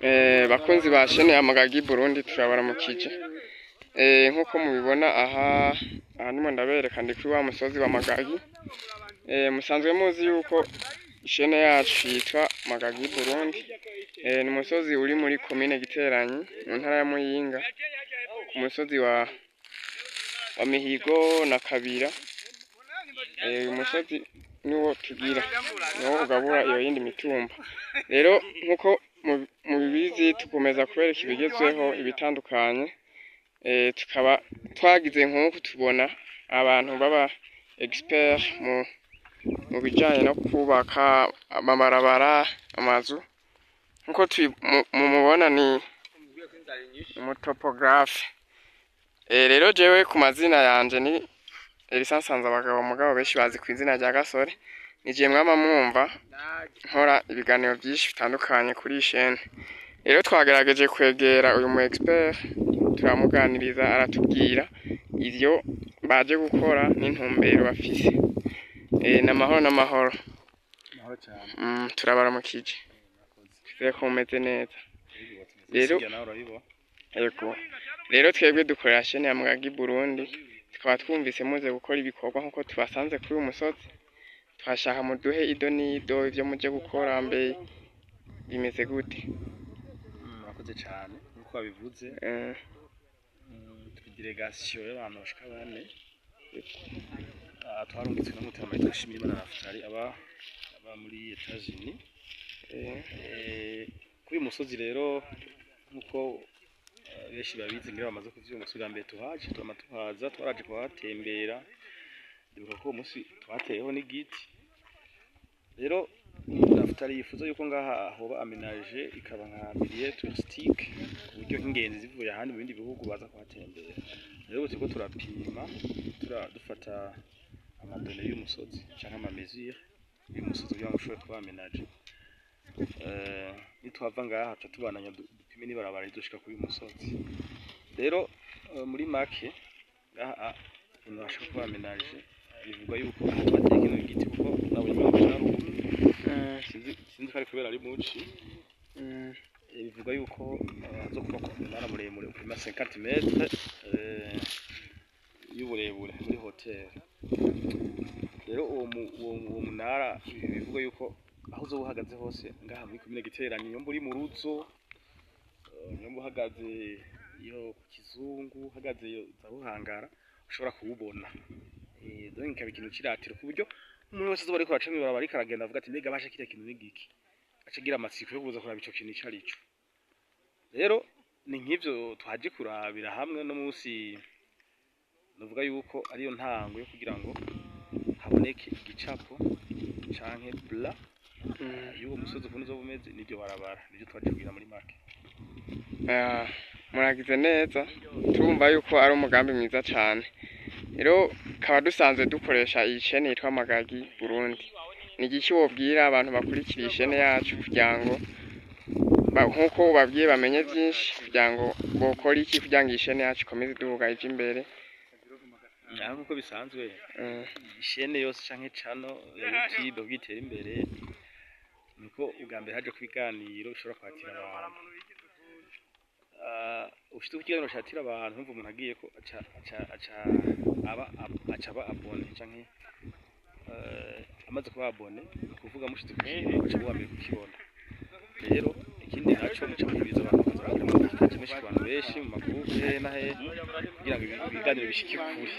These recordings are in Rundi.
Bakunzi ba chaîne ya Magagi Burundi, turabaramukije. Nkuko mubibona aha ndimo ndabereka, ndi kuri wa musozi wa Magagi. Musanzwe muzi yuko chaîne yacu yitwa Magagi Burundi. Ni umusozi uri muri komine Giteranyi, mu ntara ya Muyinga, ku musozi wa Mihigo na Kabira. Uyu musozi niwo tugira, niwo ugabura iyo yindi mitumba. Rero nkuko mubibizi, tukomeza kubereka ibigezweho ibitandukanye. Tukaba twagize nk'uku tubona abantu baba expert mu bijanye no kubaka amabarabara, amazu. Nkuko mumubona, ni umutopographe. Rero jewe ku mazina yanje ni Elisa Nsanzabagabo, mugabo benshi bazi ku izina rya Gasore. Nije mwama mwumva nkora ibiganiro byinshi bitandukanye kuri iyi chaîne. Rero twagerageje kwegera uyu mu expert, turamuganiriza, aratubwira ivyo baje gukora n'intumbero bafise. N'amahoro n'amahoro. Mahoro cyane. Turabaramukije. Twizeye ko mumeze neza. Rero nawe urabibona. Yego. Rero twebwe dukorera chaîne ya Mugagi Burundi, tukaba twumvise muze gukora ibikorwa nkuko tubasanze kuri uyu musozi. Twashaka muduhe ido n'ido ivyo muje gukora, mbe bimeze gute? Murakoze cyane nkuko babivuze. Turi délégation y'abantu bashika bane. Twarungitswe n'umutima witwa Shimirimana Naftali aba muri Etats-Unis. Kuri uyu musozi rero, nkuko benshi babizi, ngira bamaze kuvyumva, si ubwa mbere tuhaje, twama tuhaza, twaraje kuhatembera. Ndibuka ko uwo munsi twateyeho n'igiti. Rero Naftali yifuza yuko ngaha hoba aménagé, ikaba nka milieu touristique, ku buryo nk'ingenzi zivuye ahandi mu bindi bihugu baza kuhatembera. Rero ubu turiko turapima, dufata amadonnées y'umusozi canke amamesures y'umusozi kugira ngo ushobore kuba aménagé. Nitwava ngaha tuca tubandanya dupime n'ibarabara rizoshika kuri uyu musozi. Rero muri make ngaha ukuntu hashobora kuba aménagé, bivugwa yuko aha twateye kino giti kuko nabonye umengo carumye. Sinzi ko ari kubera ari muci. Bivugwa yuko hazokubakwa umunara muremure upima 50 mètres y'uburebure muri hauteur. Rero uwo munara bivugwa yuko aho uzoba uhagaze hose ngaha muri komine Giteranyi, nyomba uri mu Ruzo, nyomba uhagaze iyo ku Kizungu, uhagaze iyo za Buhangara, ushobora kuwubona. Donc ikaba ikintu c'iratiro, ku buryo umuntu wese azoba ariko araca mw'ibarabara, ariko aragenda, avuga ati: "Mbega basha kiriya kintu ni giki?" Aca agira amatsiko yo kuza kuraba ico kintu ico arico. Rero ni nk'ivyo twaje kurabira hamwe no munsi. Novuga yuko ariyo ntango yo kugira ngo haboneke igicapo canke plan y'uwo musozi ukuntu uzoba umeze n'iryo barabara. Nivyo twaje kugira muri make. Ah, muragize neza, turumva yuko ari umugambi mwiza cane. Rero kaba dusanzwe dukoresha iyi chaîne yitwa Magagi Burundi. Ni igiki wobwira abantu bakurikira iyi chaîne yacu kugira ngo nkuko ubabwiye bamenye vyinshi, kugira ngo bokora iki kugira ngo iyi chaîne yacu ikomeze iduga ije imbere? Aho nkuko bisanzwe, chaîne yose canke channel ya YouTube kugira itere imbere, nuko ubwa mbere haje kubiganiro bishobora kwakira abantu. Ushitse ku kiganiro catira abantu, umva umuntu agiye ko aca aba abonné, canke amaze kuba abonné, ni ukuvuga mushize ku kintu aca aba uwa mbere kukibona. Rero ikindi naco, muca muhimiriza abantu bakaza baragira amapartage menshi ku bantu benshi mu magroupes hehe na hehe, kugira ngo ibiganiro bishike kure.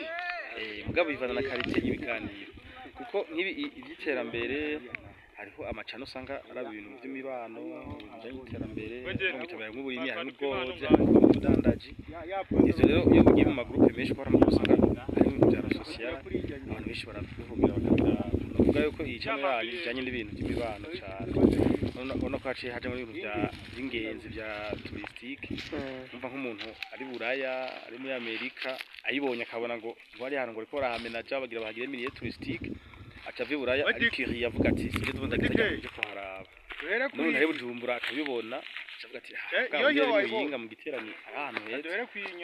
Mugabo bivana na qualité y'ibiganiro, kuko nk'ibi ivy'iterambere, hariho amacano usanga ari ibintu vy'imibano bijanye n'iterambere, nko mw'iterambere nk'uburimyi, harimwo ubworozi, harimwo ubudandaji. Ivyo rero iyo bigiye mu magroupes menshi, kuko hari amagroupe usanga harimo ibintu vya social, abantu benshi barabihurumbira bakabiraba. Novuga yuko iyi channel yanyu ijanye n'ibintu vy'imibano cane. Urabona ko haciye hajamwo ibintu vy'ingenzi vya touristique. Umva, nk'umuntu ari Buraya, ari muri Amerika, ayibonye akabona ngo hari ahantu ngo bariko barahamenaja bagira bahagire milieu touristique, aca ava i Buraya ari curieux, avuga ati: "Sinigeze ubundi ndagenda nje kuharaba." N'umuntu ari Bujumbura akabibona, acavuga ati: "Ah, bwa bundi yari Muyinga mu giteranyo ari ahantu heza,"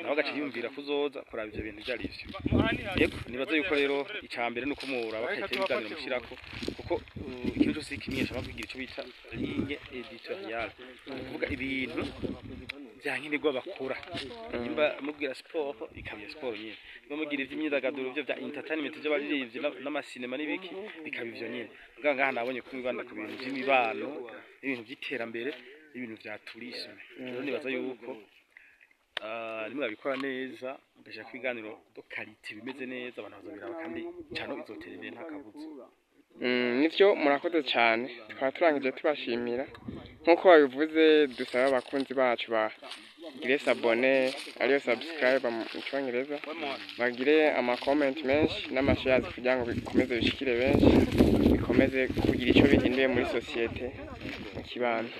nawe agaca yiyumvira kuzoza kuraba ivyo bintu ivyo ari vyo. Yego, nibaza yuko rero ica mbere nuko muraba qualité y'ibiganiro mushirako, kuko ikintu cose kimenyesha kugira ico bita ligne éditoriale, ni ukuvuga ibintu vya nkenerwa bakora. Nimba mubwira siporo, ikaba iyo siporo nyene. Nimba mugira ivy'imyidagaduro, vyo vya entertainment, vy'abaririmbyi n'amasinema n'ibiki, bikaba ivyo nyene. Mugabo ngaha nabonye ko mwibanda ku bintu vy'imibano n'ibintu vy'iterambere n'ibintu vya tourisme. Rero nibaza yuko nimwabikora neza, mugashira ku ibiganiro de qualité bimeze neza, abantu bazobiraba kandi cano izotera imbere, nta kabuza. Nivyo, murakoze cyane. Tukaba turangije tubashimira. Nk'uko babivuze, dusaba abakunzi bacu bagire s'abonner, ariyo subscribe mu cyongereza, bagire ama comment menshi n'ama shares kugira ngo bikomeze bishikire benshi, bikomeze kugira icyo bihinduye muri société, mu kibano.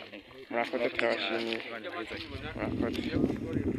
Murakoze, turabashimiye. Imana ibahezagire. Murakoze.